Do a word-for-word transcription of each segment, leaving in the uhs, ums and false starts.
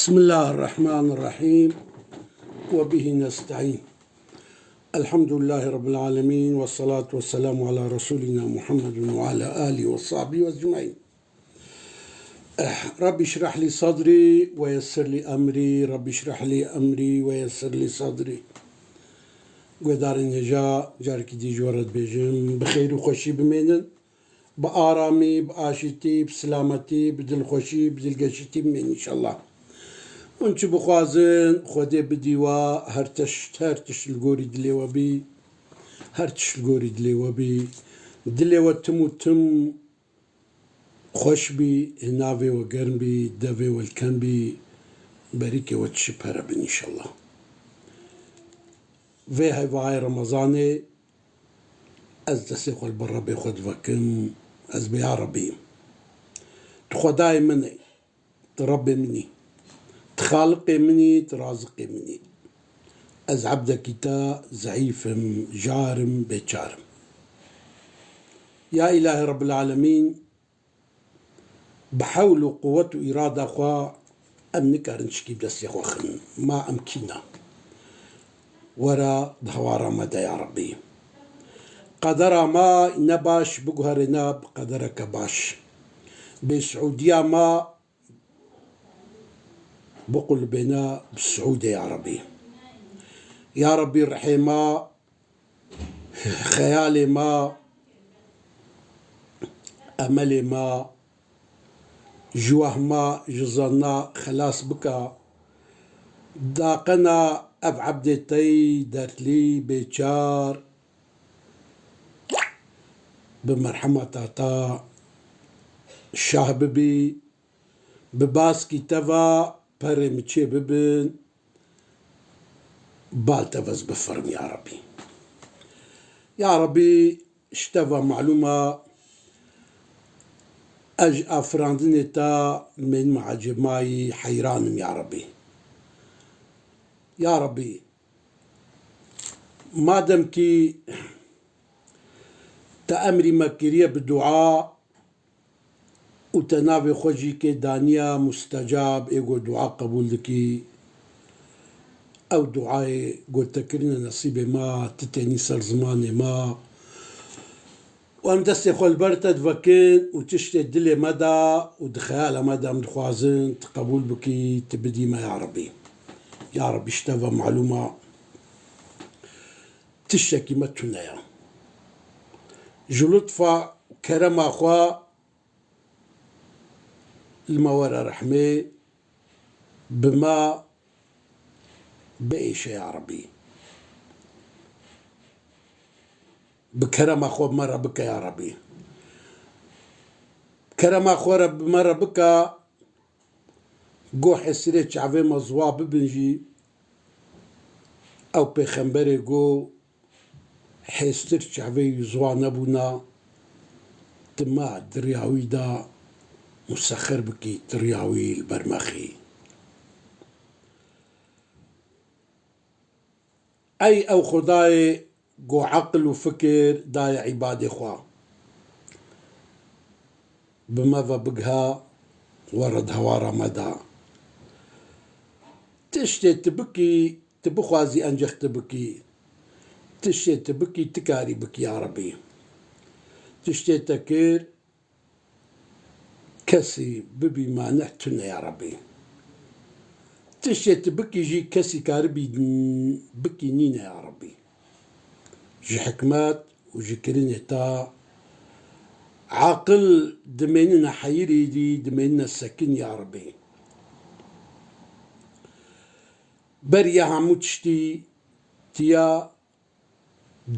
بسم الله الرحمن الرحيم. وبه نستعين. الحمد لله رب العالمين، والصلاة والسلام على رسولنا محمد وعلى آله وصحبه أجمعين. رب اشرح لي صدري ويسر لي أمري، رب اشرح لي أمري ويسر لي صدري. Guhdarên hêja, carekî dî ji we re dibêjim, bi xêr û xweşî bimênin. Bi aramî, bi aşîtî, bi silametî, bi dilxweşî, bi dilgeşîtî bimên înşallah. Hûn çi bixwazin, Xwedê bidî we, her tişt, her tişt li gorî dilê we bî. Her tişt li gorî dilê we bî. Dilê we tim û tim xweş bî, navê we germ bî, devê we li kem bî, berîkê we tişî pere bin înşallah. Vê hevayê Remezanê ez destê xwe li ber Rebê xwe divekim, ez bê ya Rebî, tu Xwedayê min î, tu Rebê min î, tu Xaliqê min î, tu Raziqê min î. Ez ebdekî te zeîf im, jar im, bêçar im. Ya Îlahê Rebbil Alemîn, bi hewl û quwet û îrada xwe em nikarin tişkî bi destê xwe xin. Ma em kî ne? Were di hewara me de ya Rebbî. Qedera me ne baş biguherêne bi qedereke baş. Bêsiûdiya me biqulibêne bi siûdê ya Rebbî. Ya Rebbî rihê me, xeyalê me, emelê me, ji wehma, ji zanna xelas bike. Daqena ev ebdê tey dertlî, bêçar, bi merhemeta te şah bibî, bi baskî te ve perê min çê bibin, bal te ve ez bifirim ya Rebbî. Ya Rebbî, ji te ve malûm e, ez ji afirandinê te mênime ecêb mayî, heyran im ya Rebbî. Ya Rebbî, madem kî te emrî me kiriye bi dua, û te navê xwe jî kê daniya mustecab, ê ku dua qebûl dikî. Ew duayê ku te kirine nesîbê me, tu tenî ser zimanê me. Û em destê xwe li ber te divekin û tiştê dilê me de û di xeyala me de em dixwazin, tu qebûl bikî, tu bidî me ya Rebbî. Ya Rebbî, ji te ve malûm e. Tiştekî me tune ye. Ji lutfa û kerema xwe li me were rehmê, bi me biêşe ya Rebbî. Bi kerema xwe bi me re bike ya Rebbî. Kerema xwe re bi me re bike, Go hesirê çavê me ziwa bibin jî, ew pêxemberê go hêstir çavê wî ziwa nebûna, tu me di riya wî de musexir bikî, tu riya wî li ber me xî. Ey ew Xwedayê ku eqil û fikir daye îbadê xwe, bi me ve bigha, were di hewara me de. Tiştê tu bikî, tu bixwazî encex tu bikî. Tiştê tu bikî, tu karî bikî ya Rebbî. Tiştê te kir, kesî bibî maneh tune ya Rebbî. Tiştê tu bikî jî kesî karibî bikî nîne ya Rebbî. Ji hikmet û ji kirinê te aqil dimênine heyirî dî, dimênine sekin ya Rebbî. Beriya hemû tiştî tiya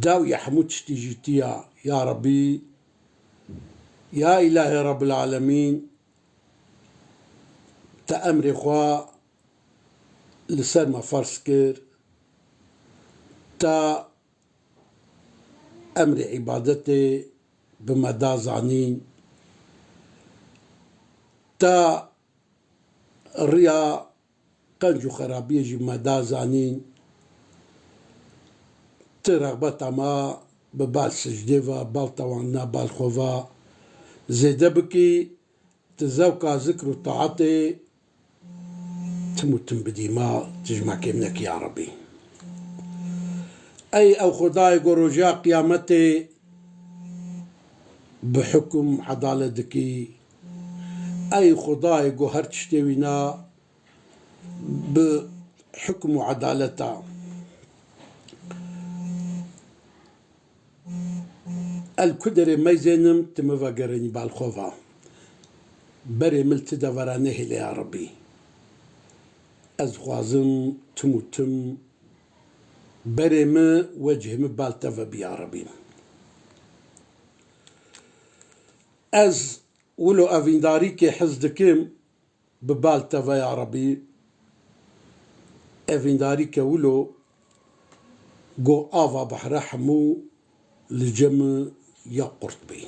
Dawiya hemû tiştî jî tu ya, ya Rebbî, ya Îlahê Rebbil Alemîn, te emrê xwe li ser me ferz kir, te emrê îbadetê bi me da zanîn, te riya qenc û xerabiyê jî me da zanîn. Ti rexbeta me bi bal sicdê ve, bal tewandina bal xwe ve zêde bikî, ti zewqa zikr û taetê, tim û tim bidî ma, tu ji me kêm nekî ya Rebî. Ey ew Xwedayê ku roja qiyametê bi hukm edalet dikî, ey Xwedayê ku her tiştê wîna bi hukm û edaleta El ku derê meyzênim, tu mi vegerînî bal xwe va. Berê min li ti devera nehêle ya Rebî. Ez dixwazim tim û tim berê min, wecihê min bal te ve bî ya Rebî. Ez wilo evîndarîkê hez dikim, bi bal te ve ya Rebî, evîndarîke wilo go ava behre hemû li cem ya qurt bî.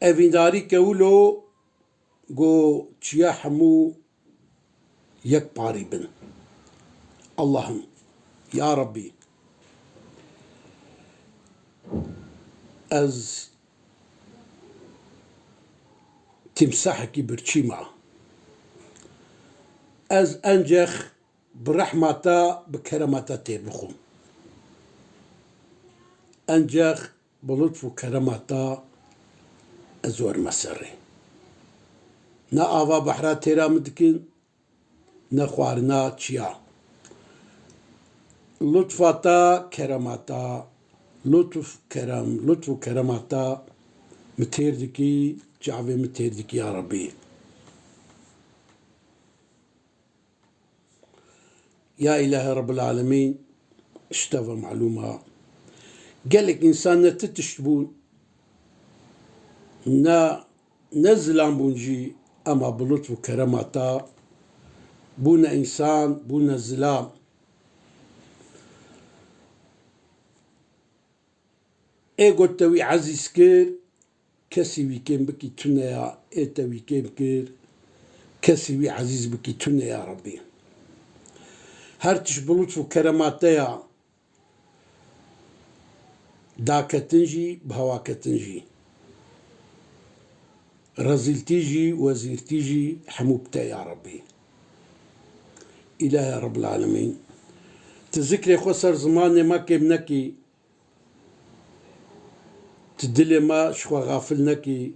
Evîndarîke wilo go çiya hemû yek parî bin. Allahim, ya Rebî, ez timsahekî birçî ma. Ez encex bi rehma te, bi kerema te têr bixwim. Encex bi lutf û kerema te ez werime serê. Ne ava behra têra min dikin, ne xwarina çiya. Lutfa te, kerema te, lutf, kerem, lutf û kerema te mi têr dikî, çavê mi têr dikî ya Rebî. Ya Îlahê Rebbil Alemîn, ji te ve malûm e. Gelek însan ne ti tişt bûn, ne ne zilam bûn jî, ema bi lutf û kerema te bûne însan, bûne zilam. Ê got te wî ezîz kir, kesî wî kêm bikî tune ya, ê te wî kêm kir, kesî wî ezîz bikî tune ya Rebî. Her tişt bi lutf û kerema te ya, daketin jî, bi hewaketin jî, rezîltî jî, wezîrtî jî, hemû bi te ya Rebî. Îlahê Rebbil Alemîn, tu zikrê xwe ser zimanê me kêm nekî, tu dilê me ji xwe xafil nekî,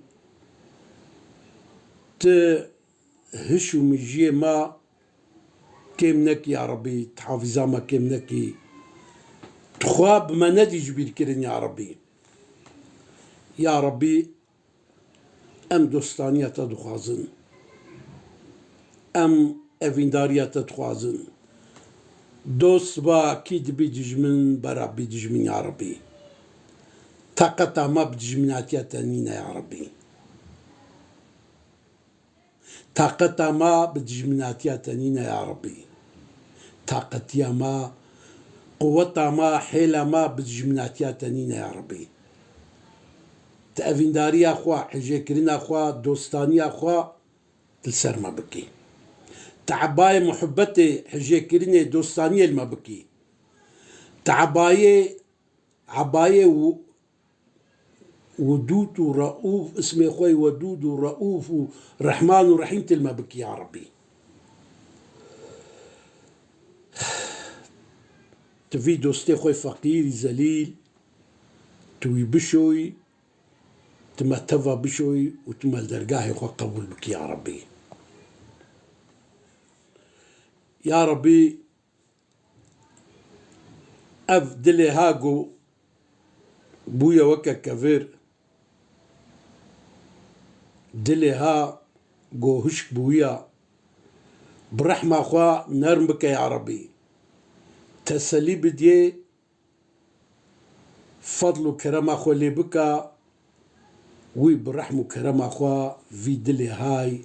tu hiş û mijiyê me kêm nekî ya Rebî, tahafîza me kêm nekî. Tu xwe bi me nedî ji bîr kirin ya Rebî. Ya Rebî, em dostaniya te dixwazin. Em evîndariya te dixwazin. Dost ba kî dibî dijmin, bera bî dijmin ya Rebî. Taqeta me bi dijminatiya te nîne ya Rebî. Taqeta me bi dijminatiya te nîne ya Rebî. Taqetiya me, quweta me, hêla me bi dijminatiya te nîne ya Rebî. Tu evîndariya xwe, hijêkirina xwe, dostaniya xwe li ser me bikî. Tu ebayê muhibbetê, hijêkirinê, dostaniyê li me bikî. Tu ebayê, ebayê û Wedûd û Reûf, ismê xwe yê Wedûd û Reûf û Rehman û Rehîm tu li me bikî ya Rebî. Tu vî dostê xwe feqîrî zelîl, tu wî bişoyî, tu me teva bişoyî û tu me li dergahê xwe qebûl bikî ya Rebî. Ya Rebî, ev dilê ha ku bûye weke kevir, dilê ha ku hişk bûya, bi rehma xwe nerm bike ya Rebî. Teselî bidiyê, fedl û kerema xwe lê bike, wî bi rehm û kerema xwe vî dilê hay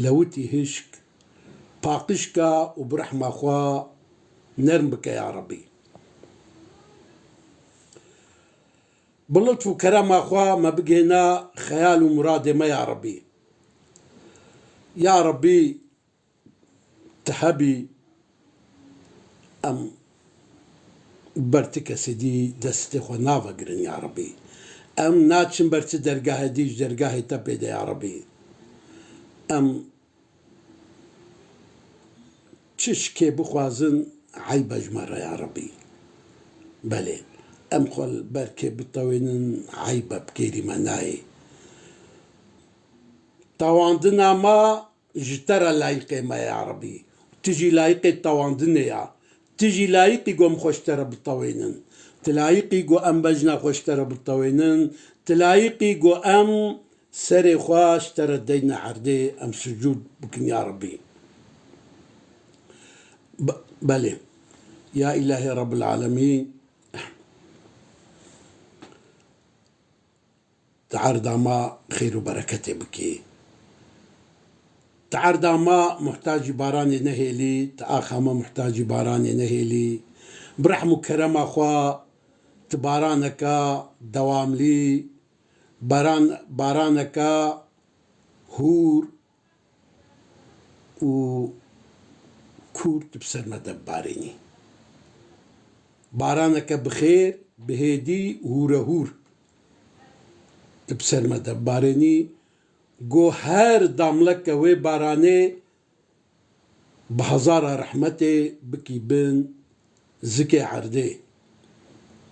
lewitî hişk, paqij ke û bi rehma xwe nerm bike ya Rebî. Bi lutf û kerema xwe me bigihêne xeyal û muradê me ya Rebî. Ya Rebî, tu hebî, em ber ti kesê dî destê xwe navegirin ya Rebî. Em naçin ber ti dergahê dî, ji dergahê te pê de ya Rebî. Em çi ji kê bixwazin, eyb e ji me re ya Rebî. Belê, em xwe li ber kê bitewênin, eyb e, bi kêrî me nayê. Tewandina me ji te re layiqê me ya Rebî. Tu jî layiqê tewandinê ya. Tu jî layiqî ku em xwe ji te re bitewênin. Tu layiqî ku em bejna xwe ji te re bitewênin. Tu layiqî ku em serê xwe ji te re deyne erdê, em sicûd bikin ya Rebî. Be-, belê. Ya Îlahê Rebbil Alemîn, tu erda me xêr û bereketê bikî. Tu erda me muhtacî baranê nehêlî, tu axa me muhtacî baranê nehêlî. Bi rehm û kerema xwe tu baraneke dewamlî, baran-, baraneke hûr û kûr tu bi ser me de bibarênî. Baraneke bi xêr, bi hêdî, hûrehûr tu bi ser me de bibarênî. Go her damleke wê baranê bi hezara rehmetê bikî bin zikê erdê.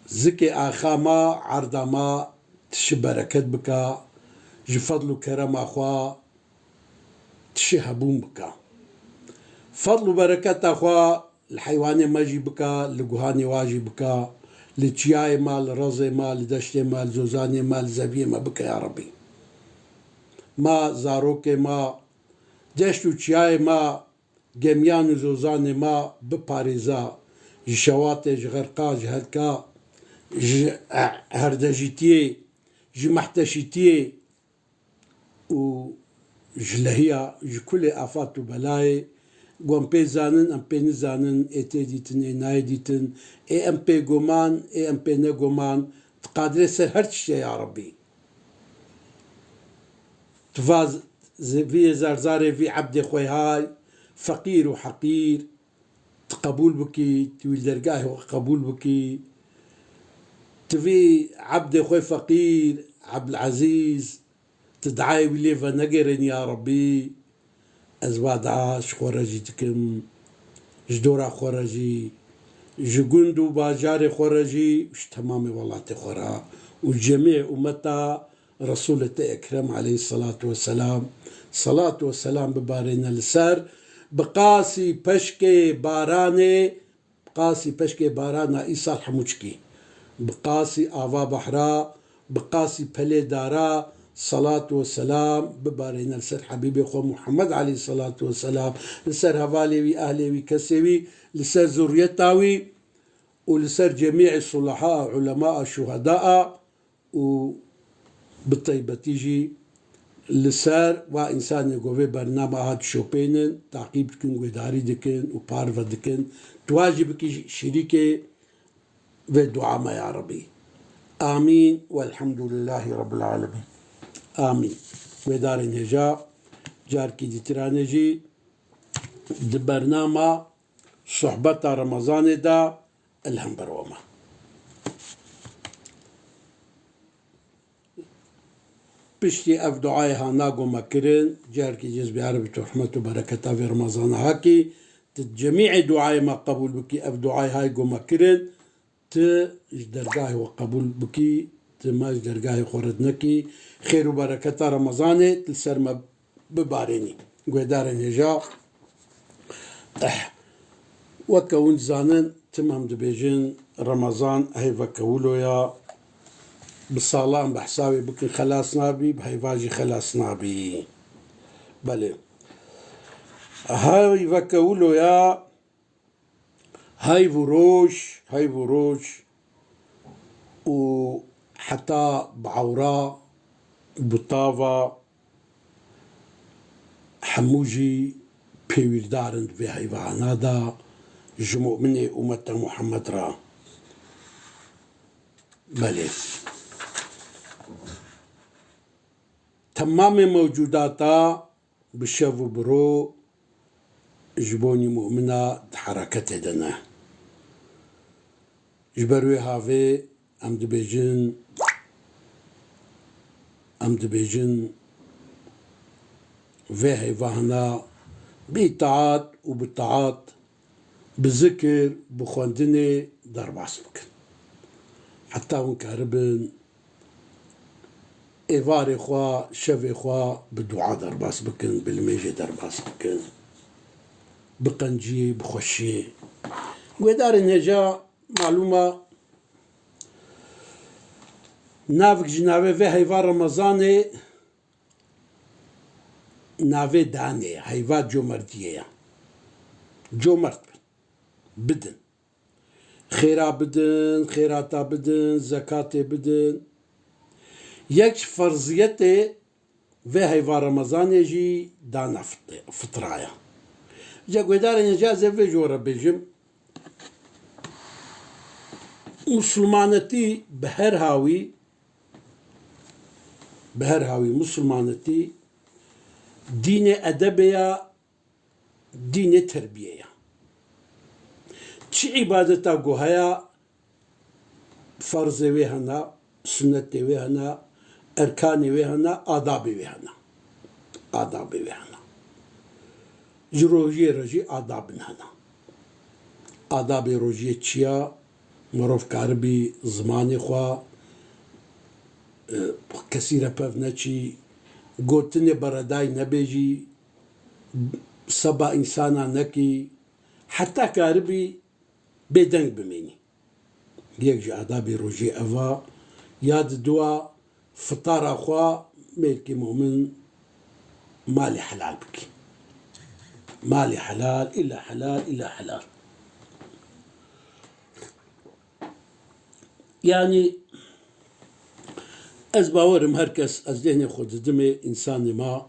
Zikê axa ma, erda ma tişi bereket bika, ji fedl û kerema xwe tişi hebûn bika. Fedl û bereketa xwe li heywanê me jî bika, li guhanê wa jî bika, li çiyayê me, li rezê me, li deştê me, li zozanê me, li zeviyê me bike ya Rebî. Ma zarokê me, deşt û çiyayê me, gemiyan û zozanê me biparêza ji şewatê, ji xerqa, ji helka, ji herdejîtiyê, ji mehteşîtiyê û ji lehiya, ji kulê afat û belayê, ku em pê zanin, em pê nizanin, ê tê dîtin, ê nayê dîtin, ê em pê goman, ê em pê negoman, tu qadirê ser her tiştê ya Rebî. Tu va z-, vî zerzarê vî ebdê xwe hay, feqîr û heqîr, tu qebûl bikî, tu wî li dergahê xwe qebûl bikî. Tu vî ebdê xwe feqîr, Ebdilezîz, tu diayê wî lê venegêrên ya Rebî. Ez va dua ji xwe re jî dikim, ji dora xwe re jî, ji gund û bajarê xwe re jî, ji temamê welatê xwe re û cemî umeta Resûlê te Ekrem aleyhisselatu vesselam, selat û selam bibarêne li ser, bi qasî peşkê baranê, bi qasî peşkê barana îsal hemû çikî, bi qasî ava behra, bi qasî pelê dara, selat û selam bibarêne li ser Hebîbê xwe Muhammed aleyhisselatu vesselam, li ser hevalê wî, ehlê wî, kesê wî, li ser zurriyeta wî û li ser cemî sulaha, ulema, şuheda û bi taybetî jî li ser va însanê ku vê bernama hat dişopênin, taqîb dikin, guhdarî dikin û parve dikin. Tu wa jî bikî şirîkê vê dua me ya Rebî. Amîn. Welhamdulillahî Rabbil Alemîn. Amîn. Guhdarên hêja, carkî dîtiranê jî di bernama Sohbeta Remezanê de li hember we me. Piştî ev duayê hana ku me kirin, carekî cez bi ereb tu rehmet û bereketa vê Remezana hakî, tu cemîê duayê me qebûl bikî, ev duayê hay ku me kirin, tu ji dergahê xwe qebûl bikî, tu me ji dergahê xwe red nekî. Xêr û bereketa Remezanê tu li ser me bibarênî. Guhdarên hêja, eh, weke hûn dizanin, tim em dibêjin, Remezan heyveke wilo ya, bi salan behsa wê bikin xelas nabî, bi heyva jî xelas nabî. Belê. Heyveke wilo ya, heyv û roj, heyv û roj û heta bi ewra, bi tava, hemû jî pêwîrdar in di vê heyvana de ji mu'minê umeta Muhammed re. Belê. Temamê mewcûdata bi şev û bi ro ji bonî mu'mina di hereketê de ne. Ji ber wê havê em dibêjin, em dibêjin vê heyvana bi îtaat û bi taat bi zikir, bi xwendinê derbas bikin. Heta hûn karibin êvarê xwe, şevê xwe bi dua derbas bikin, bi limêjê derbas bikin, bi qenciyê, bi xweşiyê. Guhdarên hêja, malûm e, navik ji navê vê heyva Remezanê navê danê ye, heyva comerdiyê ye. Comerd bin, bidin. Xêra bidin, xêrata bidin, zekatê bidin. Yek ji ferziyetê vê heyva Remezanê jî dana fit-, fitra ye. Ca guhdarên hêja, ez ê vê ji we re bêjim. Musulmanetî bi her hawî, bi her hawî musulmanetî dînê edebê ya, dînê terbiyê ya. Çi îbadeta ku heye, ferzê wê hene, sunnetê wê hene, erkanê wê hene, adabê wê hene. Adabê wê hene. Ji rojiyê re jî adabin hene. Adabê rojiyê çi ya? Mirov karibî zimanê xwe, e, kesî re pev neçî, gotinê beredayî nebêjî, seba însana nekî, heta karibî bêdeng bimênî. Yek ji adabê rojê ev a, ya diduwa fitara xwe mêrkê momin malê helal bikî. Malê helal, îlla helal, îlla helal. Yanî ez bawerim her kes, ez dehnê xwe didimê, însanê ma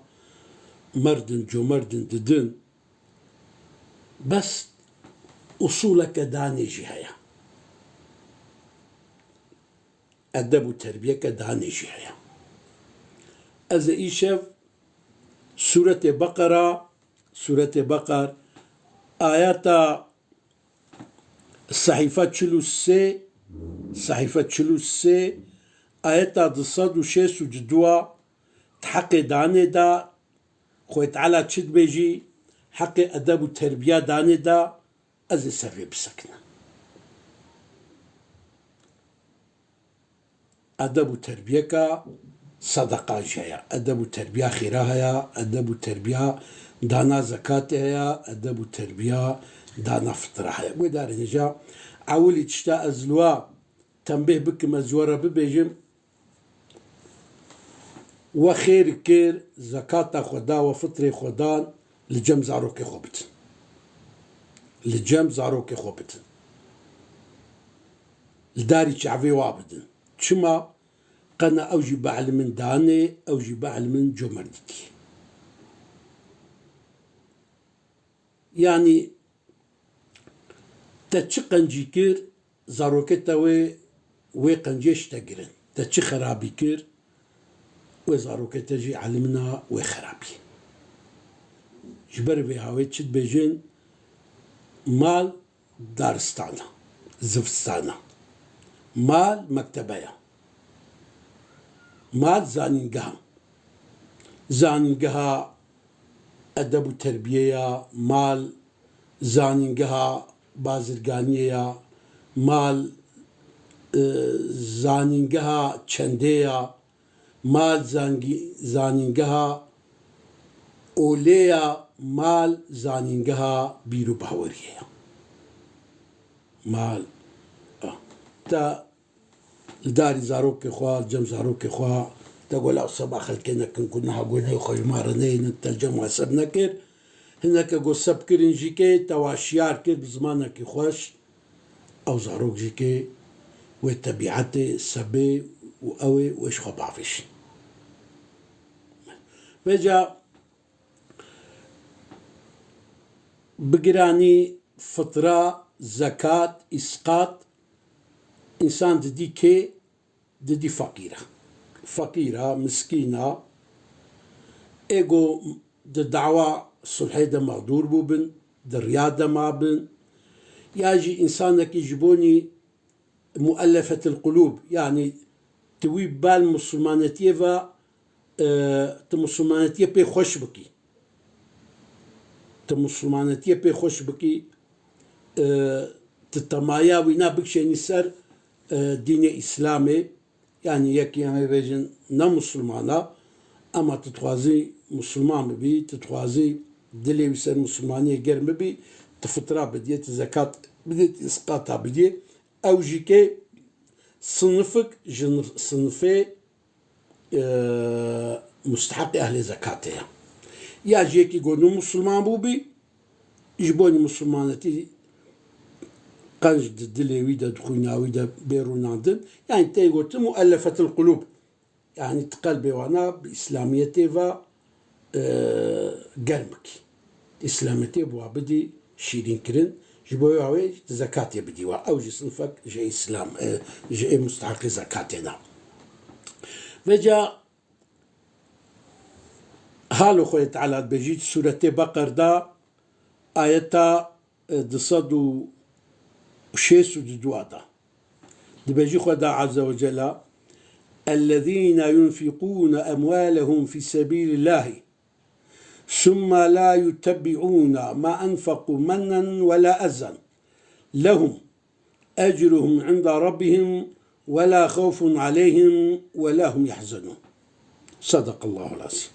merdin, comerdin didin. Bes usuleke danê jî heye. Edeb û terbiyeke danê jî heye. Ez ê îşev Sûretê Beqera, Sûretê Beqer, ayeta sehîfe çil û sê, sehîfe çil û sê, ayeta du sed û şêst û dua, di heqê danê de, Xwedê Teala çi dibêjî, heqê edeb û terbiya danê de, ez ê ser vê bisekinin. Edeb û terbiyeka sedeqa jî heye, edeb û terbiya xêra heye, edeb û terbiya dana zekatê heye, edeb û terbiya dana fitra heye. Guhdarên hêja, ewilî tişta ez li we tembêh bikim, ez ji we re bibêjim, we xêr kir, zekata xwe da, we fitrê xwe dan, li cem zarokê xwe bidin. Li cem zarokê xwe bidin. Li darî çavê wa bidin. Çima? Qena ew jî bielimin danê, ew jî bielimin comerdikî. Yanî te çi qencî kir, zarokê te wê, wê qencê ji te girin. Te çi xerabî kir, wê zarokê te jî elimina wê xerabî. Ji ber vê hawê çi dibêjin? Mal daristan e, zivistan e. Mal mektebe ye. Mal zanîngeha. Zanîngeha edeb û terbiyê ya, mal zanîngeha bazirganiyê ya, mal, e, zanîngeha çendê ya, mal zangî-, zanîngeha olê ya, mal zanîngeha bîr û baweriyê ya. Mal, ah. Te li darî zarokê xwe, li cem zarokê xwe, te got, "Law seba xelkê nekin ku niha gunehê xwe ji ma re neynin, te li cem we seb nekir." Hineke got, "Seb kirin jî kê", te wa şiyar kir bi zimanekî xweş. Ew zarok jî kê wê tebîetê sebê û ew ê wê ji xwe bavêjin. Vêca bi giranî fitra, zekat, îsqat, însan didî kê, didî feqîr e. Feqîr e, miskîn e. Ê ku di dawa sulhê de mexdûr bûbin, di riya de mabin, ya jî însanekî ji bonî muellefetil qulûb, yanî tu wî bal musulmanetiyê ve, e, tu musulmanetiyê pê xweş bikî. Tu musulmanetiyê pê xweş bikî, e, tu temaya wî na bikişênî ser, e, dînê Îslamê, yanî yekî em ê bêjin ne Musulmana, ema tu dixwazî Musulman bibî, tu dixwazî dilê wî ser Musulmaniyê germ bibî, tu fitra bidiyê, tu zekat bidiyê, tu isqata bidiyê. Ew jî kê sinifik ji nif-, sinifê, e, musteheqê ehlê zekatê ye. Ya jî yekî ku nû Musulman bûbî, ji bo Musulmanetî qenc di dilê wî de, di xwîna wî de bê rûnandin. Yanî tê gotin muellefetil qulûb. Yanî di qelbê wana bi Îslamiyetê ve, e, germ bikî. Îslamiyetê bi wa bidî şîrînkirin. Ji bo ya wê zekatê bidî wa. Ew jî sinfek ji Îslam, e, ji ê musteheqê zekatê ne. Vêca halo Xwedê Teala dibêjî, Sûretê Beqer de ayeta, e, du sed û şêst û du de. Dibêjî Xweda Azze ve Celle, "الذين ينفقون أموالهم في سبيل الله ثم لا يتبعون ما أنفقوا منا ولا أذى لهم أجرهم عند ربهم ولا خوف عليهم ولا هم يحزنون." صدق الله العظيم.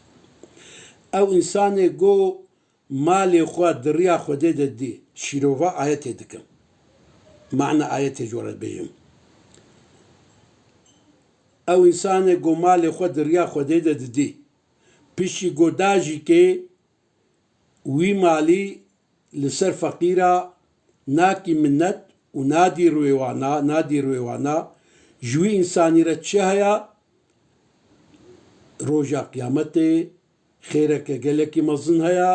Ew însanê go malê xwe di riya Xwedê de didî. Şîrova ayetê dikim. Mana ayetê ji we re dibêjim. Ew însanê ku malê xwe di riya Xwedê de didî, piştî ku da jî kê wî malî li ser feqîra nakî minnet û nadî rûyê wana, nadî rûyê wana, ji wî însanî re çi heye? Roja Qiyametê xêreke gelekî mezin heye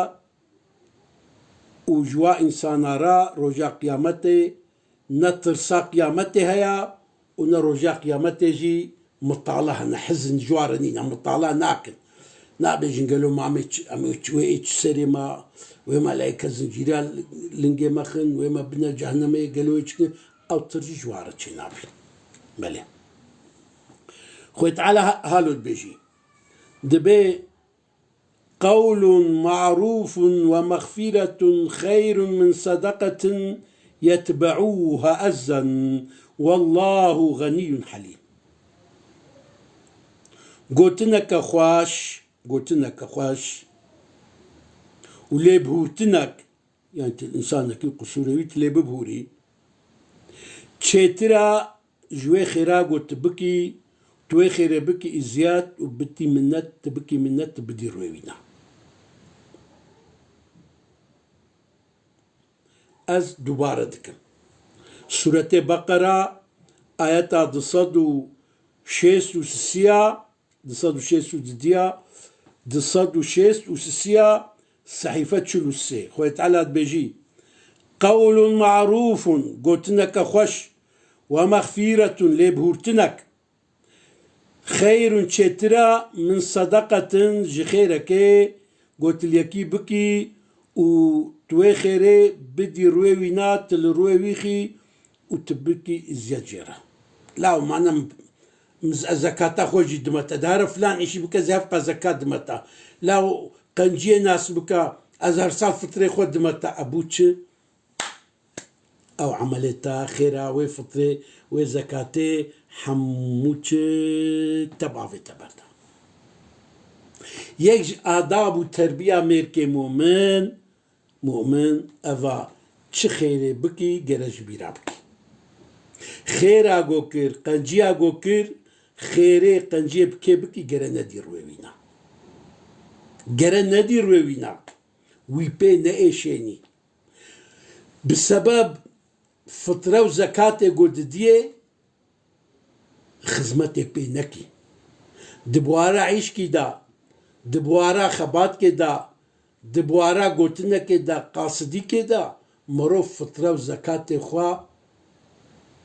û ji wa însana re roja Qiyametê ne tirsa Qiyametê heye û ne roja Qiyametê jî mitala hene. Hizn ji wa re nîne, mitala nakin. Nabêjin gelo ma em ê çi, em ê çi, wê ê çi serê ma, wê melaîke zincîra lingê me xin, wê me bine cehennemê, gelo wê çi kin? Ew tir jî ji wa re çênabî. Belê. Xwê Teala ha-, halo dibêjî. Dibê قول معروف ومغفرة خير من صدقة يتبعها أذى والله غني حليم. Gotineke xweş, gotineke xweş û lêbihûrtinek, yanî tu însanekî qusûrê wî tu lê bibihûrî, çêtir e ji wê xêra ku tu bikî, tu wê xêrê bikî îziyet û bitî minnet, tu bikî minnet, tu bidî rûyê wî ne. Ez dubare dikim. Sûretê Beqera, ayeta du sed û şêst û sisiya, du sed û şêst û didiya, du sed û şêst û sisiya, sehîfe çil û sê. Xwedê Teala dibêjî, "Qewlun ma'rûfun", gotineke xweş, "we mexfîretun", lêbihûrtinek, "xeyrun", çêtir e, "min sedeqetin", ji xêrekê, gotiliyekî bikî û tu wê xêrê bidî rûyê wî na, tu li rûyê wî xî û tu bikî îziyet jê re. Law mane m-, m-, zekata xwe jî dime te. Dihare filan îşî bike, zehf qe zekat dime te. Law qenciyê nas bike, ez her sal fitrê xwe dime te. Ebû çi? Ew emelê te, xêra wê fitrê, wê zekatê, hemû çi te bavê te berda. Yek ji adab û terbiya mêrkê mumin, mumin, eva çi xêrê bikî, gere ji bîra bikî. Xêra go kir, qenciya go kir, xêrê qenciyê bi kê bikî, gere nedî rûyê wî na. Gere nedî rûyê wî na. Wî pê neêşênî. Bi sebeb fitre û zekatê ku didiyê, xizmetê pê nekî. Di buhara îşkî de, di buhara xebatkê de, di buhara gotinekê de, qasidîkê de, mirov fitre û zekatê xwe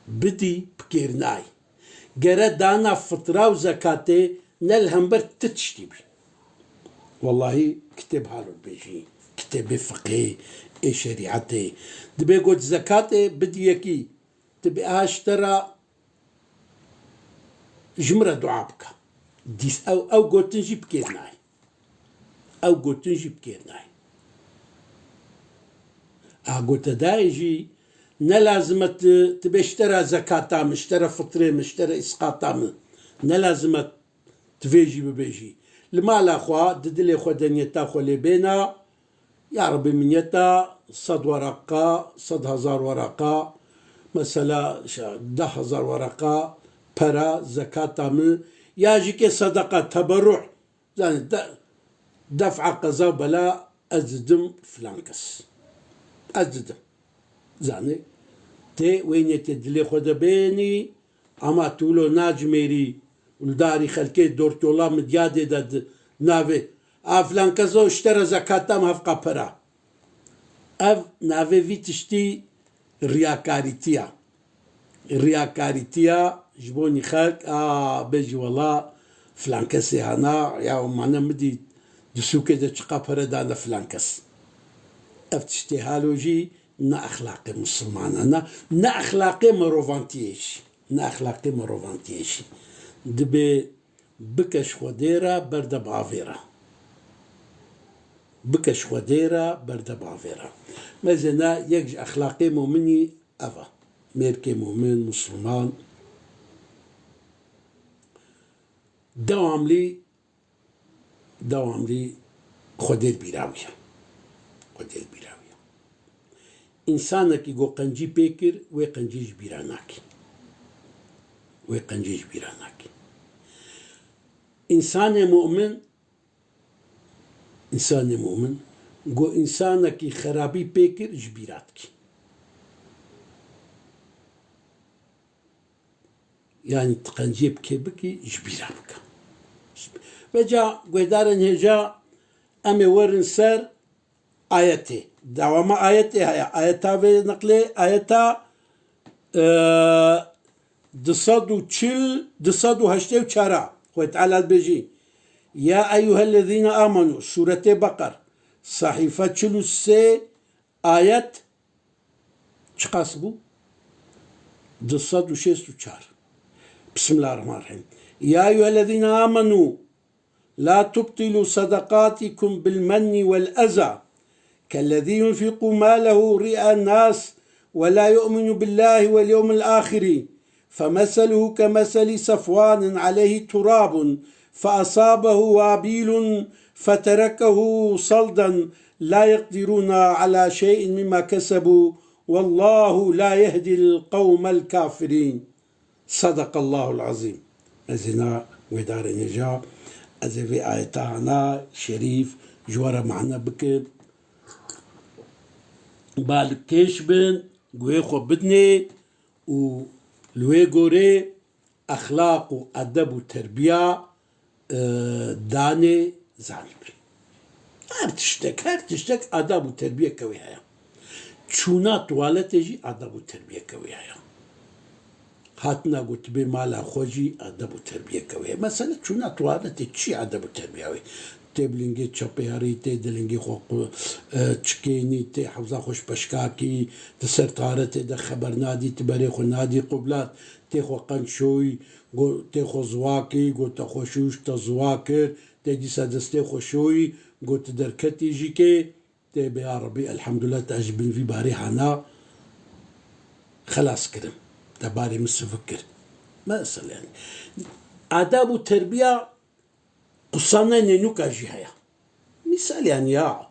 bidî, bi kêr nayî. Gere dana fitra û zekatê ne li hember ti tiştî bî. Wellahî kitêb halo dibêjî, kitêbê fiqhê, ê şerîetê. Dibê got zekatê bidî yekî, dibê aha ji te re ji min re dua bike. Dîs ew, ew gotin jî bi kêr nayê. Ew gotin jî bi kêr nayê. A gotedayê jî Ne lazim e tu, tu bê ji te re zekata min, ji te re fitrê min, ji te re îsqata min. Ne lazim e tu vê jî bibêjî. Li mala xwe, di dilê xwe de niyeta xwe lê bêna, ya Rebî min niyeta sed wereqa, sed hezar wereqa, mesela, şa-, deh hezar wereqa, pera, zekata min, ya jî kê sedeqa, teberruh, Zanî, de-, def'a qeza bela ez didim filan kes. Ez didim. Zanî, tê wê niyetê dilê xwe de bênî, ama tu wilo nacimêrî, li darî xelkê dortola midyadê de di-, navê, a filan kes o ji te re zekata min hevqa pera. Ev navê vî tiştî riyakarîtiya. Riyakarîtiya ji bo nî xelk, a, bêjî wela filan kesê hana, ya mane min dît di sûkê de çiqa pere dane filan kes. Ev tiştê halo jî ne exlaqê misilmana, ne, ne exlaqê mirovantiyê jî. Ne exlaqê mirovantiyê jî. Dibê bike ji Xwedê re, berde bavê re. Bike ji Xwedê re, berde bavê re. Mezêna yek ji exlaqê mominî ev e. Mêrkê momin, misilman. Dewamlî, dewamlî Xwedê li bîra wî ye. Xwedê li bîra wî ye. Însanekî ku qencî pê kir, wê qencî ji bîra nakî. Wê qencî ji bîra nakî. Însanê mu'min, însanê mu'min, ku însanekî xerabî pê kir, ji bîra dikî. Yanî tu qenciyê bi kê bikî, ji bîra bike. Veca guhdarên hêja em ê werin ser ayetê. Dewama ayetê heye. Ayeta vê neqlê, ayeta, e, du sed û çil, du sed û heştê û çar a. Xwedê Teala dibêjî, Ya eyyuhellezîne amenu, Sûretê Beqer, sehîfe çil û sê, ayet çiqas bû? Du sed û şêst û çar. Bismillahirrahmanirrahîm. Ya eyyuhellezîne amenu, la tubtilu sadakatikum bil menni vel eza, kellezî yunfiqu malehu ri'a nas ve la yu'minu billahi vel yevmil ahiri. فمثله كمثل صفوان عليه تراب فأصابه وابل فتركه صلدا لا يقدرون على شيء مما كسبوا والله لا يهدي القوم الكافرين. صدق الله العظيم. Mezêna guhdarên hêja, ez ê vê ayeta hana şerîf ji we re mane bikim. Ba li kêş bin, guhê xwe bidinê û li wê gorê exlaq û edeb û terbiya, e, danê zanibin. Her tiştek, her tiştek adab û terbiyeke wê heye. Çûna tuwaletê jî adab û terbiyeke wê heye. Hatina ku tu bê mala xwe jî adab û terbiyeke wê heye. Mesela çûna tuwaletê çi adab û terbiya wê? Tê bi lingê çepê herî, tê di lingê xwe qu-, e, çikênî, tê hewza xwe ji peşka kî, di ser taretê de xeber nadî, tu berê xwe nadî qublat, tê xwe qenc şoyî, go-, tê xwe ziwa kî, go te xwe şûş, te ziwa kir, tê dîsa destê xwe şoyî, go tu derketî jî kê, tê bê ya Rebî, elhamdulillah, te ji bin vî barê hana xelas kirim. Te barê min sivik kir. Mesela yani. Adab û terbiya Qusana nênûka jî heye. Mîsal yani ya,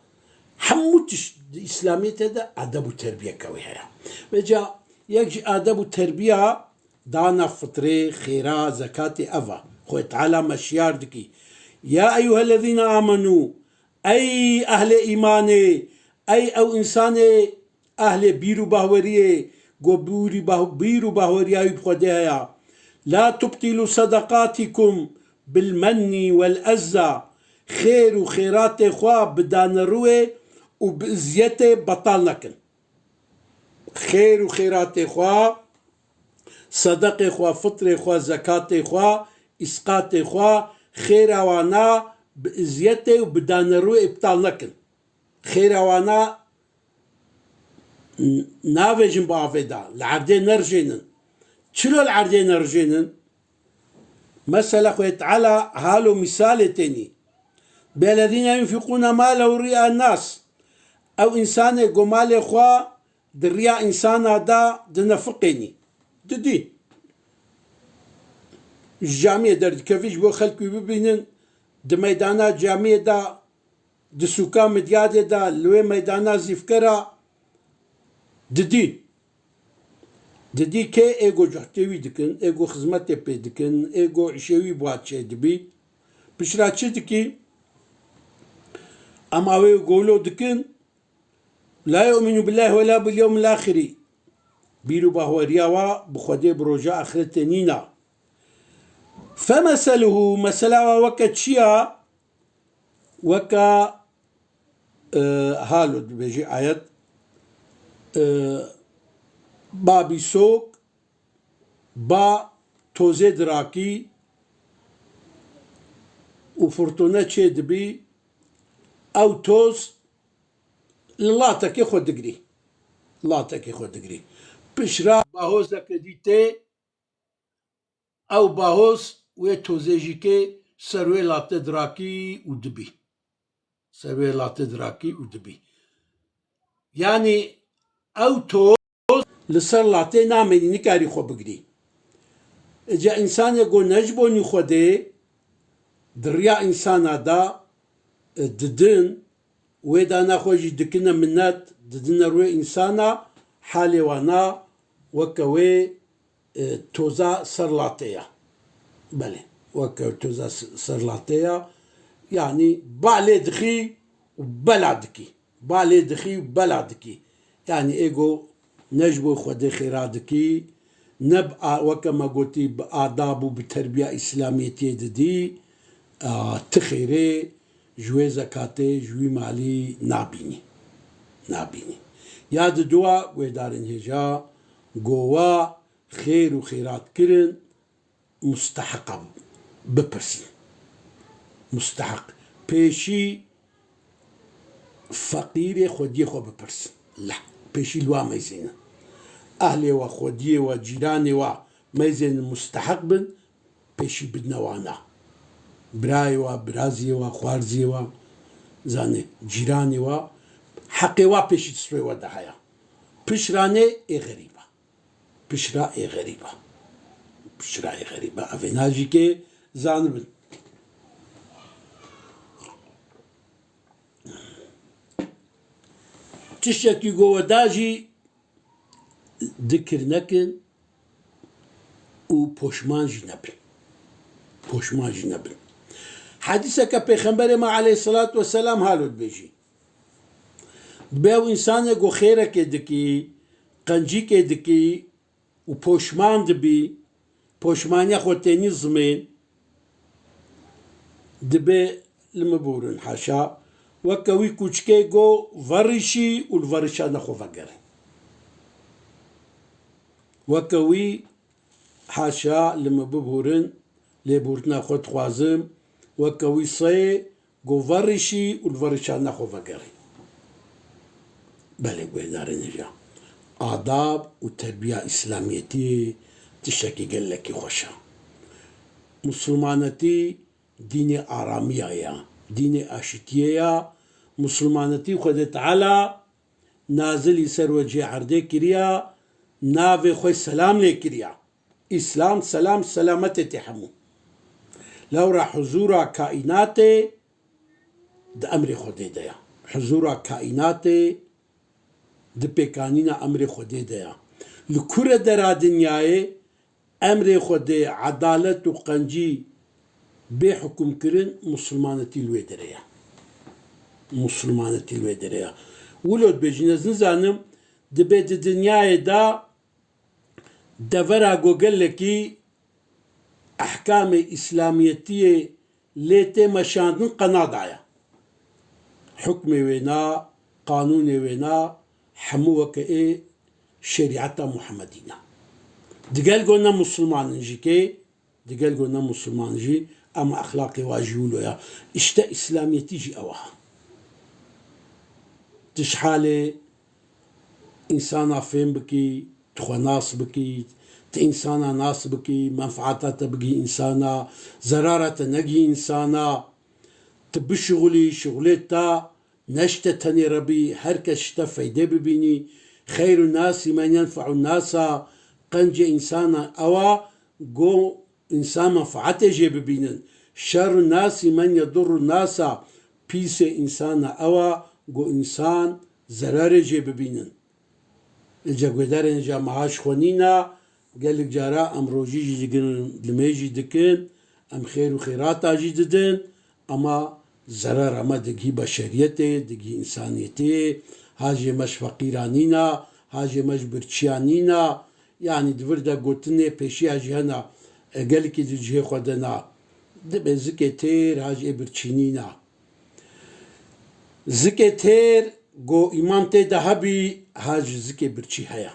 hemû tişt di Îslamiyetê de edeb û terbiyeke wê heye. Veca yek ji edeb û terbiya dana fitrê, xêra, zekatê ev e. Xwedê Teala me şiyar dikî. Ya eyyuhellezîne amenû, ey ehlê îmanê, ey ew însanê Ehlê bîr û bahweriyê, go bûrî bah-, bîr û bahweriya wî bi Xwedê heye. La tubtîlû sedaqatîkum bil mennî wel ezza. Xêr û xêratê xwe bi danerûyê û bi izyetê betal nekin. Xêr û xêratê xwe, sedeqê xwe, fitrê xwe, zekatê xwe, îsqatê xwe, xêra wana bi izyetê û bi danerûyê îptal nekin. Xêra wana n-, navêjin bi avê de, li erdê nerijênin. Çilo li erdê nerijênin? Mesela Xwedê Teala halo mîsalê tênî. Bellezîne yunfiqûne malehu ri'a nas. Ew însanê ku malê xwe di riya însana de dinefiqênî. Didî. Ji camiyê derdikevî ji bo xelk wî bibînin, di meydana camiyê de, di sûka Midyadê de, li wê meydana Zîfkera didî. Didî kê ê ku cuhtê wî dikin, ê ku xizmetê pê dikin, ê ku îşê wî bi wan çêdibî. Pişra çi dikî? Em awê golo dikin, "La yu'minu billahi ve la bil yewmil ahiri." Bîr û baweriya wa bi Xwedê, bi roja axretê nîna. Femeseluhu, mesela wa weke çi ya? Weke, e, halo dibêjî ayet, e, babî sok, ba tozê dirakî û furtûne çê dibî, ew toz li latekê xwe digirî. Latekê xwe digirî. Pişra bahozeke dî tê, ew bahoz wê tozê jî kê ser wê late dirakî û dibî. Ser wê late dirakî û dibî. Yanî ew toz li ser latê namênî, nikarî xwe bigirî. Îca însanê ku ne ji bo nî Xwedê, di riya însana de, e, didin, wê dana xwe jî dikine minet, didine rûyê însana, halê wana weke wê, e, toza ser latê ya. Belê, weke toza s-, ser latê ya. Yanî ba lê dixî û bela dikî. Ba lê dixî û bela dikî. Yanî ê ku ne ji bo Xwedê xêra dikî, ne bi a-, weke me gotî, bi adab û bi terbiya îslamiyetiyê didî, a, ti xêrê ji wê zekatê, ji wî malî nabînî. Nabînî. Ya diduwa guhdarên hêja, gowa xêr û xêratkirin musteheqa bipirsin. Musteheq. Pêşî feqîrê xwediyê xwe bipirsin. Leh. Pêşî li wa meyzênin. Ehlê we, xwediyê we, cîranê we meyzênin musteheq bin, pêşî bidine wana. Birayê we, biraziyê we, xwarziyê we, zanê, cîranê we, heqê we pêşî destê we de heye. Pişranê ê xerîba. Pişra ê xerîba. Pişra ê xerîba. Evê najîkê zanibin. Tiştekî ku we da jî dikir nekin û poşman jî nebin. Poşman jî nebin. Hedîseke Pêxemberê me aleyhisselatu vesselam halo dibêjî. Dibê ew însanê ku xêrekê dikî, qencîkê dikî û poşman dibî, poşmaniya xwe tênî zimên, dibê li min bûrin, haşa, weke wî kûçikê ku verişî û li verişana xwe vegerî. Weke wî, haşa, li min bibûrin, lêbûrtina xwe dixwazim, weke wî seyê ku verişî û li verişana xwe vegerî. Belê guhdarên hêja. Adab û terbiya îslamiyetiyê tiştekî gelekî xweş e. Misilmanetî dînê aramiya ye, dînê aşitiyê ye. Misilmanetî Xwedê Teala nazilî ser wecihê erdê kiriya, navê xwe selam lê kiriya. Îslam, selam, selametê tê hemû. Lewra huzûra kaînatê di emrê Xwedê de ye. Huzûra kaînatê di pêkanîna emrê Xwedê de ye. Li kure dera dinyayê emrê Xwedê, edalet û qencî bê hukimkirin, misilmanetî li wê derê ye. Misilmanetî li wê derê ye. Wilo dibêjin, ez nizanim, dibê di dinyayê de devera ku gelekî ehkamê îslamiyetiyê lê tê meşandin, qenada ye. Hukmê wêna, qanûnê wêna hemû weke ê şerîeta Muhemedî ne. Digel ku ne misilman in jî kê, digel ku ne misilman jî, ema exlaqê wa jî wilo ya. Îşte îslamiyetî jî ew e. Tu ji halê însana fêm bikî, tu xwe nas bikî, tu însana nas bikî, menfaata te bigî însana, zerara te negî însana, tu bişixulî, şixulê te ne ji te tenê re bî, her kes ji te feyde bibînî, Xeyru nasi men yenfe'u nasa, qencê însana ew a go însan menfaetê jê bibînin. Şerru nasi men yedurru nasa, pîsê însana ew a go însan zerarê jê bibînin. Îca guhdarên ja meha ji xwe nîna, gelek cara em rojî jî digirin, limê jî dikin, em xêr û xêrata jî didin, ama zerara me digihî beşeriyetê, digihî însaniyetê, hajê me ji feqîra nîna, hajê me ji birçiya nîna, yanî di vir de gotinê pêşiya jî hena, e, gelekî di cihê xwe de na, dibê zikê têr haj ê birçî nîna. Zikê têr go îman tê de hebî, ha ji zikê birçî heye.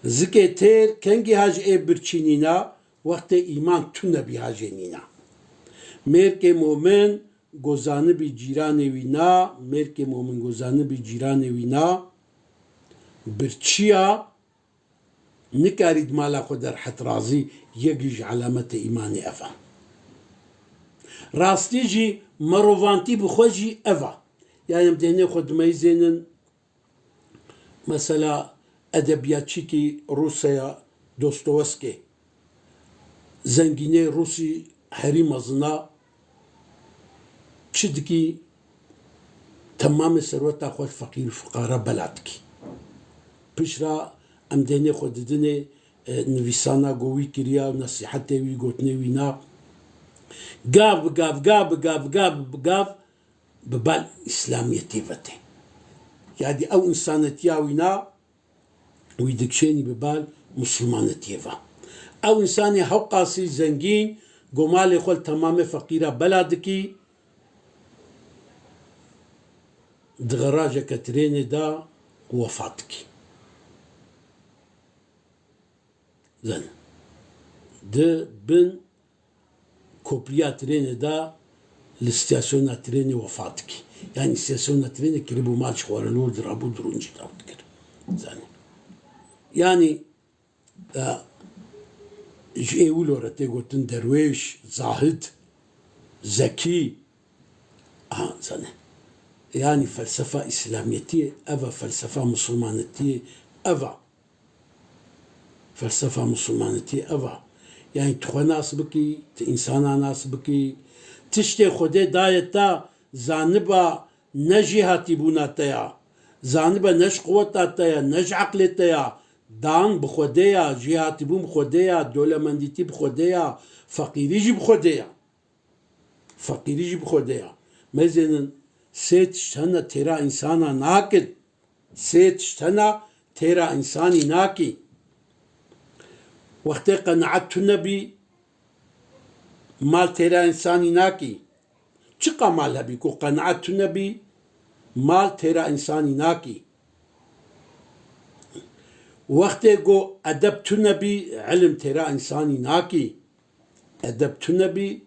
Zikê têr kengî ha ji ê birçî nîna, wextê îman tune bî ha jê nîna. Mêrkê momin go zanibî cîranê wî na, mêrkê momin go zanibî cîranê wî na, birçiya nikarî di mala xwe de rehet razî, yek ji alametê îmanê ev e. Rastî jî merovantî bi xwe jî ev e. Yani em dehnê xwe dimeyzênin, mesela edebiyatçîkî Rûseya Dostoyevskê, zengînê Rûsî herî mezin a, çi dikî, temamê serweta xwe feqîr û fuqara bela dikî. Pişra em dehnê xwe didinê, e, nivîsana go wî kiriya û nesîhetê wî, gotinê wî na. Gav bi gav, gav bi gav, gav bi gav bi bal îslamiyetê ve tê. Yadî ew însanetiya wî na, wî dikişênî bi bal misilmanetiyê ve. Ew însanê hewqasî zengîn, go malê xwe li temamê feqîra bela dikî, di garajeke trênê de wefat dikî. Zane. Di bin kopliya trênê de li stasyona trênê wefat dikî. Yani stasyona trênê kiribû mal ji xwe re, li wir dirabû, drûn jî daw dikir. Zanî. Yani, e, ji ê wilo re tê gotin derwêş, zahid, zekî. Aha, zanî. Yani felsefa îslamiyetiyê ev e, felsefa misilmanetiyê ev e. Felsefa misilmanetiyê ev e. Yani tu xwe nas bikî, tu însana nas bikî. Tiştê Xwedê daye te, zaniba ne jêhatîbûna te ya. Zanibe ne ji quweta te ya, ne ji eqlê te ya. Dan bi Xwedê ya, jêhatîbûn bi Xwedê ya, dolemendîtî bi Xwedê ya, feqîrî jî bi Xwedê ya. Feqîrî jî bi Xwedê ya. Mezênin sê tişt hene têra însana nakin. Sê tişt hene têra însanî nakî. Wextê qenaet tune bî, mal têra însanî nakî. Çiqa mal hebî ku qenaet tune bî, mal têra însanî nakî. Wextê ku edeb tune bî, ilim têra însanî nakî. Edeb tune bî,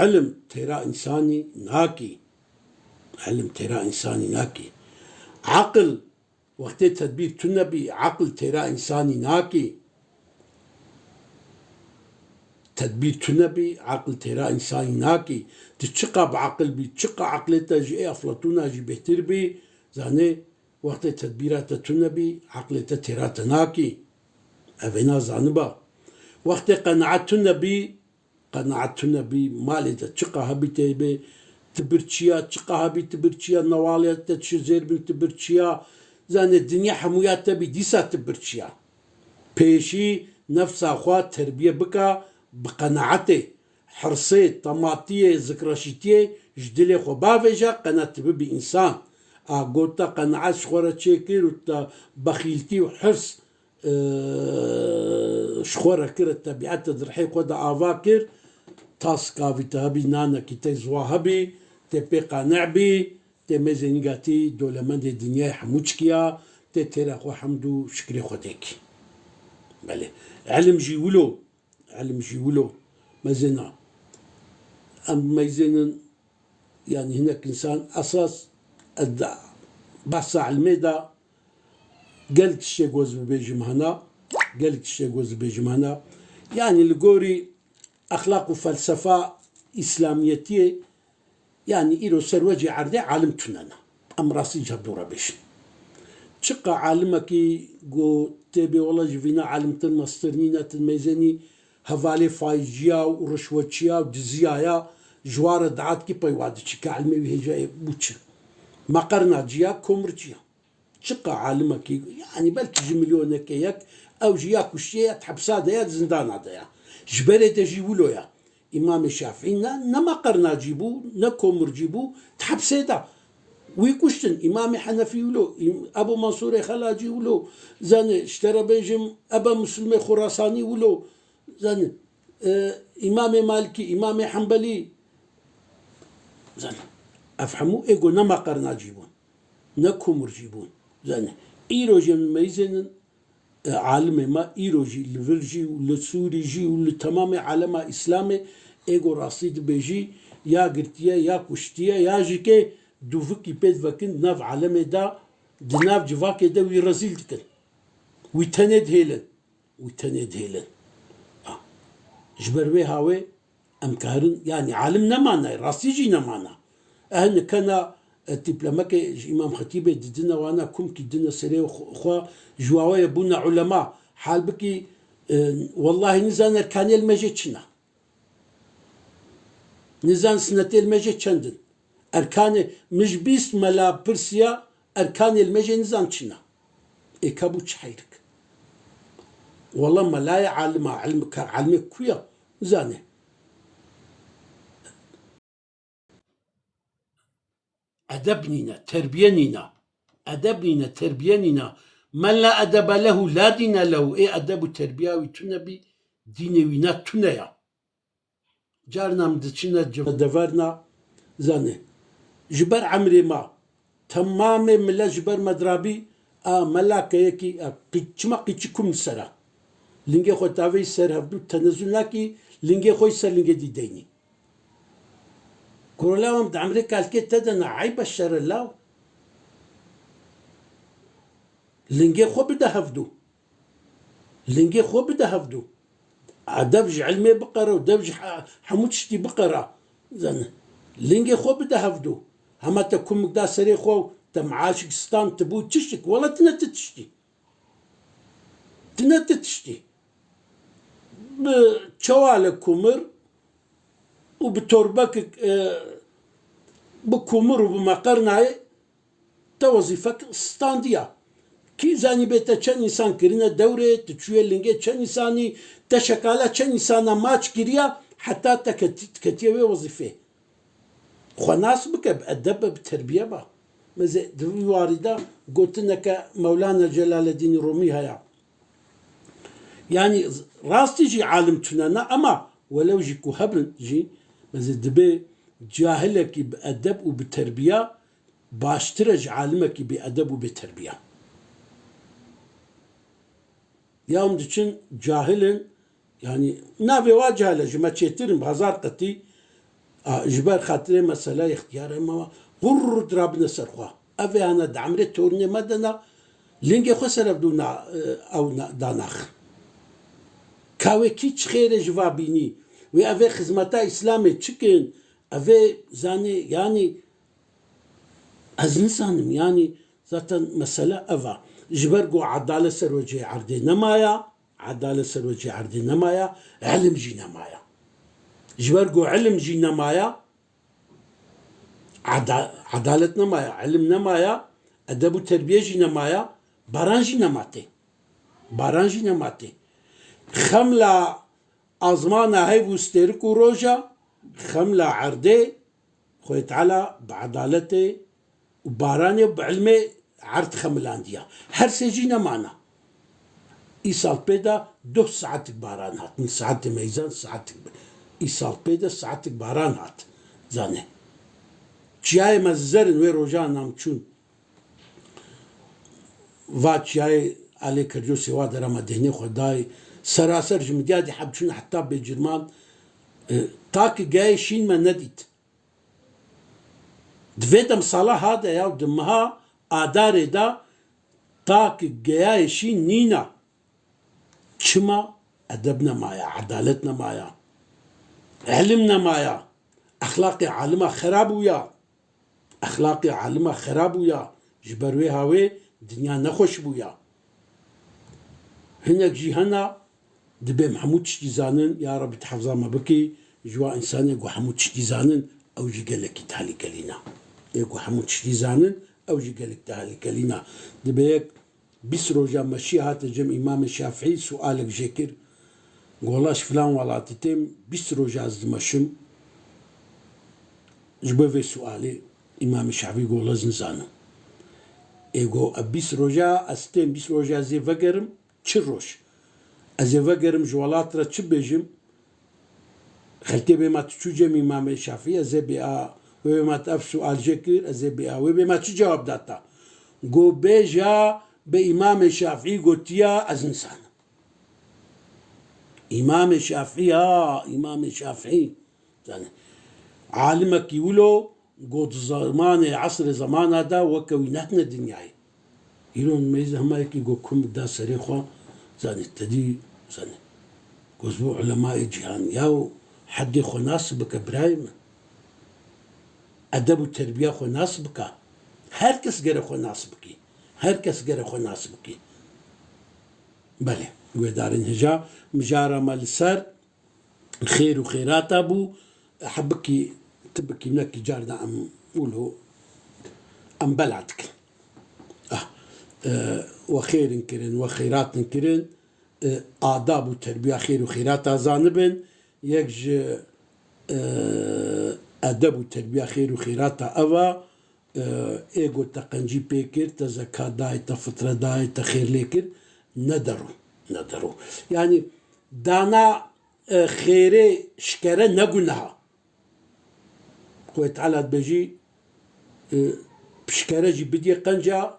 ilim têra însanî nakî. Ilim têra însanî nakî. Aqil, wextê tedbîr tune bî, aqil têra însanî nakî. Tedbîr tune bî, aqil têra însanî nakî. Tu çiqa bi aqil bî, çiqa aqlê te ji ê Eflatûna jî bêhtir bî, zanê, wextê tedbîra te tune bî, aqlê te têra te nakî. Ev ê na zaniba. Wextê qenaet tune bî, qenaet tune bî, malê te çiqa hebî tê bê, tu birçiya, çiqa hebî tu birçiya, newalê te çi zêr bin tu birçiya, zanê dinya hemûya te bî, dîsa tu birçiya. Pêşî nefsa xwe terbiye bike bi qenaetê, hirsê, tematiyê, zikreşîtiyê ji dilê xwe bavêje, qena tu bibî însan. A got te qenaet ji xwe re çêkir û te bexîltî û hirs, e, ji xwe re kir, tebîete di rihê xwe de ava kir, taska vî te hebî, nanekî te ziwa hebî, tê pê qane bî, tê mêzê nîgatî dolemendê dinyayê hemû çikiya, tê têra xwe hemd û şikrê Xwedê kî. Belê. Elim jî wilo, elim jî wilo. Mezêna. Em meyzênin, yani hinek însan esas, ez de, behsa ilmê de, gelek tiştê ku ez bibêjim hena, gelek tiştê ku ez bibêjim hena. Yani li gorî exlaq û felsefa îslamiyetiyê, yani îro ser wecî erdê alim tune ne. Em rastî ji hev dû re bêjin. Çiqa alimekî got tê bê wela ji vîna alimtir mestir nîne, ti meyzênî hevalê faîzciya û rişwetçiya û diziya ya, ji wa re diatkî pey wa diçi ke ilmê wî hêja ye bû çi? Meqerna ciya, komirciya. Çiqa alimekî, yanî belkî ji milyoneke yek, ew jî ya kuştiye ya di hepsa de ya di zindana de ya. Ji berê de jî wilo ya. Îmamê Şafîî ne, ne meqernacî bû, ne komircî bû, di hepsê de. Wî kuştin, Îmamê Henefî wilo, Îm-, Ebû Mansurê Xelacî wilo, zanî, ji te re bêjim, Ebe Muslimê Xurasanî wilo, zanî, e, Îmamê Malikî, Îmamê Henbelî, zanî, ev hemû ê ku ne meqernacî bûn, ne komircî bûn. Zanî, îro jî em meyzênin, e, alimê me îro jî li vir jî û li Sûrî jî û li temamê alema Îslamê ê ku rastî dibêjî ya girtiye, ya kuştiye, ya jî kê dûvikî pê divekin di nav alemê de, di nav civakê de wî rezîl dikin. Wî tenê dihêlin. Wî tenê dihêlin. Ah. Ji ber wê hawê Em karin, yanî alim nemane, rastî jî nemane. Eh nikena, e, tîplemekê ji Îmam Xetîbê didine wana, kumkî dine serê xwe, xwe ji wawe ye bûne ulema. Halbikî, e, wellahî nizan erkanê li me jê çi ne. Nizan sinetê li me jê çend in. Erkanê, min ji bîst mela pirsiya, erkanê li me jê nizan çi ne. Ê ka bû çi heyrik. Wela melayê alima, ilm-, ka-, ilmê ku ya? Nizane. Edeb nîne, terbiye nîne. Edeb nîne, terbiye nîne. Men la edebe lehu la dîne lehu. Ê edeb û terbiya wî tune bî, dînê wî ne tune ya. Carna em diçine ci-, deverna, zanê. Ji ber emrê ma, temamê milet ji ber me dirabî, a, mela keyekî, a, qî-, çima qîçî kum li ser e? Lingê xwe tavê ser hevdû tenezûl nakî, lingê xwe ser lingê dî deynî. Kuro law em di emrê kalkê te de ne, eyb e şer e law. Lingê xwe bide hevdû. Lingê xwe bide hevdû. A, dev ji ilmê biqere û dev ji he-, hemû tiştî biqere. Zanî, lingê xwe bide hevdû. Hema te kumik da serê xwe û te meaşik stand, ti bû tiştik. Wela tine ti tiştî. Tine ti tiştî. Bi çewale kumir û bi torbekik, e, bi kumir û bi meqernayê te wezîfek standiya. Kî zanî bê te çend însan kirine dewrê, tu çûye lingê çend însanî, te şekala çend însana maç kiriya, heta te keti-, ketiye wê wezîfê. Xwe nas bike, bi edeb be, bi terbiye be. Meze di vî warî de gotineke Mewlana Celaleddînî Rumî heye. Yanî rastî jî alim tune ne, ema welew jî ku hebin jî, meze dibe cahilekî bi edeb û bi terbiya baştir e ji alimekî bêedeb û bêterbiya. Ya em diçin cahil in, yanî navê wa cahil e, ji me çêtir in, bi hezar qetî, a, ji ber xatirê mesela îxtiyar e, ema qurr dirabine ser xwe. Ev ê hene di emrê tornê me de ne, lingê xwe ser ev dû na, e, ew na, danaxin. Ka wê kî çi xêrê ji va bînî? Wê ev ê xizmeta Îslamê çi kin? Ev ê zanî, yanî, Ez nizanim, yanî zaten mesele ev e. Ji ber ku edalet ser wecihê erdê nemaya, edalet ser wecihê erdê nemaya, ilim jî nemaya. Ji ber ku ilim jî nemaya, eda-, edalet nemaya, ilim nemaya, edeb û terbiye jî nemaya, baran jî nema tê. Baran jî nema tê. Xemla azmana heyv û stêrik û roja, xemla erdê, Xwedê Teala bi edaletê û baranê û bi ilmê erd xemilandiya. Her sê jî nemana. Îsal pê de duh saetik baran hat. Min saetê meyzan saetik bi-, îsal pê de saetik baran hat. Zane. Çiyayê me zer in wê rojan nam çûn. Va çiyayê Alê Kercosê wa dera me dehnê xwe dayê. Seraser ji Midyadê heb çûn heta Bêcirman. E, ta ki geyê şîn me nedît. Di vê demsala ha de ya û di meha Adarê de ta ki geyayê şîn nîna. Çima? Edeb nemaya, edalet nemaya. Ilim nemaya. Exlaqê alima xera bûya. Exlaqê alima xera bûya. Ji ber wê hawê Dinya nexweş bûya. Hinek jî hene, dibê em hemû tiştî zanin, ya Rebî tu hefza me bikî, ji wa însanê ku hemû tiştî zanin, ew jî gelekî tehlîkelî ne. Ê ku hemû tiştî zanin, ew jî gelek tehlîkelî ne. Dibê yek bîst roja meşî hate cem Îmamê Şafîî, sualek jê kir. Gola ji filan welatî têm, bîst roja ez dimeşim. Ji bo vê sualê Îmamê Şafîî gola ez nizanim. Ê go, e, bîst roja ez têm, bîst roja ez ê vegerim, çi roj? Ez ê vegerim ji welat re çi bêjim? Xelkê bê ma tu çû cem Îmamê Şafîî, ez ê bê a, wê bê ma tu ev sual jê kir, ez ê bê a, wê bê ma çi cewab da ta? Go bêja, bi Îmamê Şafîî gotiya, ez nizanim. Îmamê Şafîî, ha, Îmamê Şafîî. Zanî, alimekî wilo, go di zemanê, esrê zemana de weke wî nehatine dinyayê. Îro meyz hema yekî go kum da serê xwe, zanî, te dî, zanî. Go ji bo ulemayê cîhan, yaw, heddê xwe nas bike birayê min. Edeb û terbiya xwe nas bike. Her kes gere xwe nas bikî. Her kes gere xwe nas bikî. Belê, guhdarên hêja, mijara me li ser xêr û xêrata bû, hebikî, tibikî, nekî car de em wilo, em bela dikin. Ah, e, we xêr in kirin, we xêrat in kirin, e, adab û terbiya xêr û xêrata zanibin, yek ji, e, edeb û terbiya xêr û xêrata ev a, e, ê got te qencî pê kir, te zekat dayê, te fitre dayê, te xêr lê kir, ne derû, ne derû. Yanî dana, e, xêrê şikere ne guneha. Xwedê Teala dibêjî, e, pişkere jî bidiyê qenca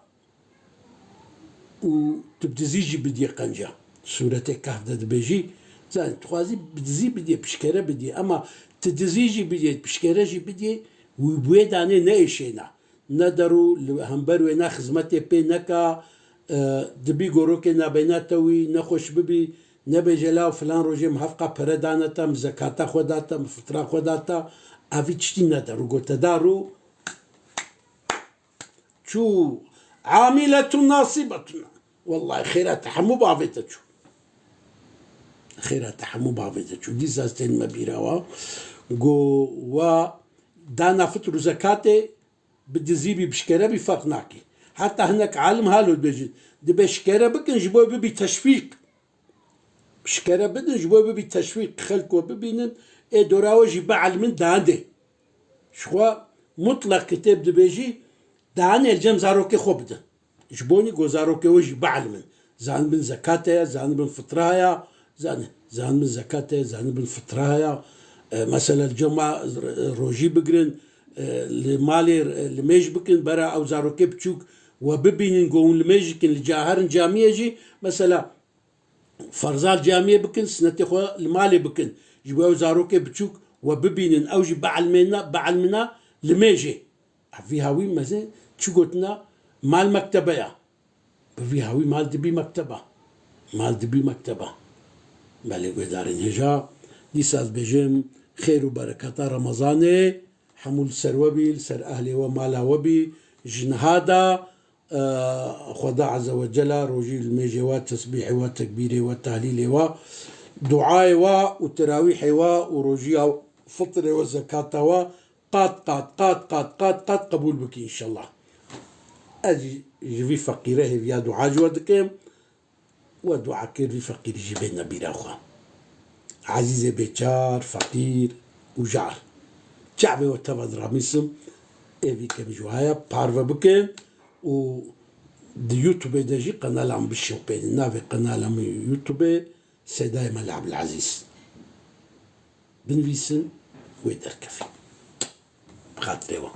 û tu bi dizî jî bidiyê qenca. Sûretê Kehf de dibêjî, zanî, tu xwazî bi dizî bidiyê, pişkere bidiyê, ema tu dizî jî bidiyê, pişkere jî bidiyê, wî bi wê danê neêşêna. Ne derû li hember wêna xizmetê pê neka, e, dibî gorokê nabeyna te wî nexweş bibî, nebêje law filan rojê min hevqa pere dane te, min zekata xwe da te, min fitra xwe da te, evî tiştî ne derû, gote darû, çû, amiletun nasibetun. Wellahî xêra te hemû bavê te çû. Xêra te hemû bavê te çû. Dîsa ez tên me bîra wa. Go wa dana fitr û zekatê bi dizî bî, bi şikere bî ferq nakî. Heta hinek alim halo dibêjin, dibê şikere bikin ji bo bibî teşvîq. Şikere bidin ji bo bibî teşvîq, xelk we bibînin, ê dora we jî bielmin, danê. Ji xwe mutlaq kitêb dibêjî, danê li cem zarokê xwe bidin. Ji bonî ku zarokê we jî bielmin. Zanibin zekat heye, zanibin fitra heye, zan-, zanibin zekat heye, zanibin fitra heye. E, mesela li cem wa rojî bigirin, e, li malê, e, limêj bikin, bera ew zarokê biçûk we bibînin ku hûn limêj dikin, li ca herin camiyê jî, mesela, Ferza li camiyê bikin, sinetê xwe li malê bikin. Ji bo ew zarokê biçûk we bibînin, ew jî bielmêna, bielmina limêjê. Ev vî hawî meze çi gotina mal mektebe ya. Bi vî hawî mal dibî mekteba. Mal dibî mekteba. Belê guhdarên hêja, dîsa ez bêjim, xêr û bereketa Remezanê hemû li ser we bî, li ser ehlê we, mala we bî, ji niha da, Xweda Azze ve Cela rojî limêjê we, tesbîhê we, tekbîrê we, tehlîlê we, duayê we û terawîhê we û rojiya fitrê we, zekata we qat, qat, qat, qat, qat, qat qebûl bikî înşellah. Ez jî ji vî feqîre hêviya dua ji we dikim. We dua kir vî feqîrî jî bêne bîra xwe. Ezîzê bêçar, feqîr û jar. Çavê we teva diramîsim, êvî kem ji we heye, parve bikin û di YouTubeê de jî qenala min bişopênin. Navê qenala min YouTubeê Seydayê Mela Ebdulezîz. Binivîsin, wê derkevî. Bi xatirê we.